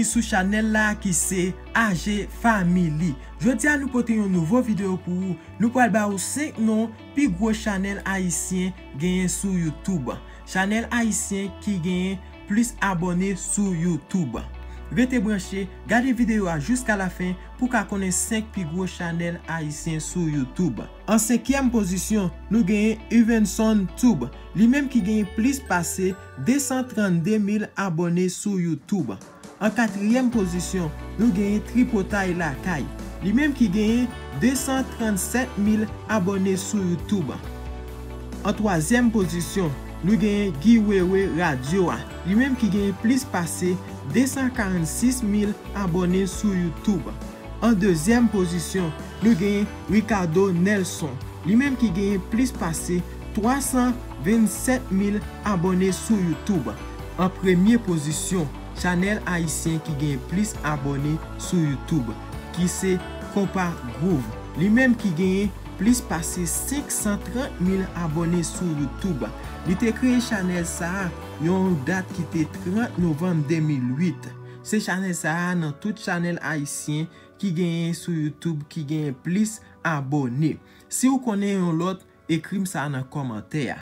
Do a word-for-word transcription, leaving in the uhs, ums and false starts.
Sou chanèl la ki se A G Family. Jodi a nou pote yon nouvo videyo pou ou. Nou pral ba ou senk non pi gwo chanèl ayisyen genyen sou YouTube. Chanèl ayisyen ki genyen plis abòne sou YouTube. Rete branche, gade videyo a jiska lafen pou ka konnen senk pi gwo chanèl ayisyen sou YouTube. An senkyèm pozisyon, nou genyen Evenson Tube, li menm ki genyen plis pase de san trannde mil abòne sou YouTube. An katriyèm pozisyon, nou genyen Tripotay Lakay, li menm ki genyen de san trannsèt mil abòne sou YouTube. An twazyèm pozisyon, nou genyen Guy Wewe Radyo a, li menm ki genyen plis pase de san karannsis mil abòne sou YouTube. An dezyèm pozisyon, nou genyen Ricardo Nelson, li menm ki genyen plis pase twa san vennsèt mil abòne sou YouTube. An premye pozisyon, chanèl ayisyen ki genyen plis abòne sou YouTube, ki se Konpa Groove, li menm ki genyen plis pase senk san trant mil abòne sou YouTube. Li te kreye chanèl sa a yon dat ki te trant novanm de mil uit. Se chanèl sa a nan tout chanèl ayisyen ki genyen sou YouTube ki genyen plis abòne. Si w konnen yon lòt, ekri m sa nan kòmantè a.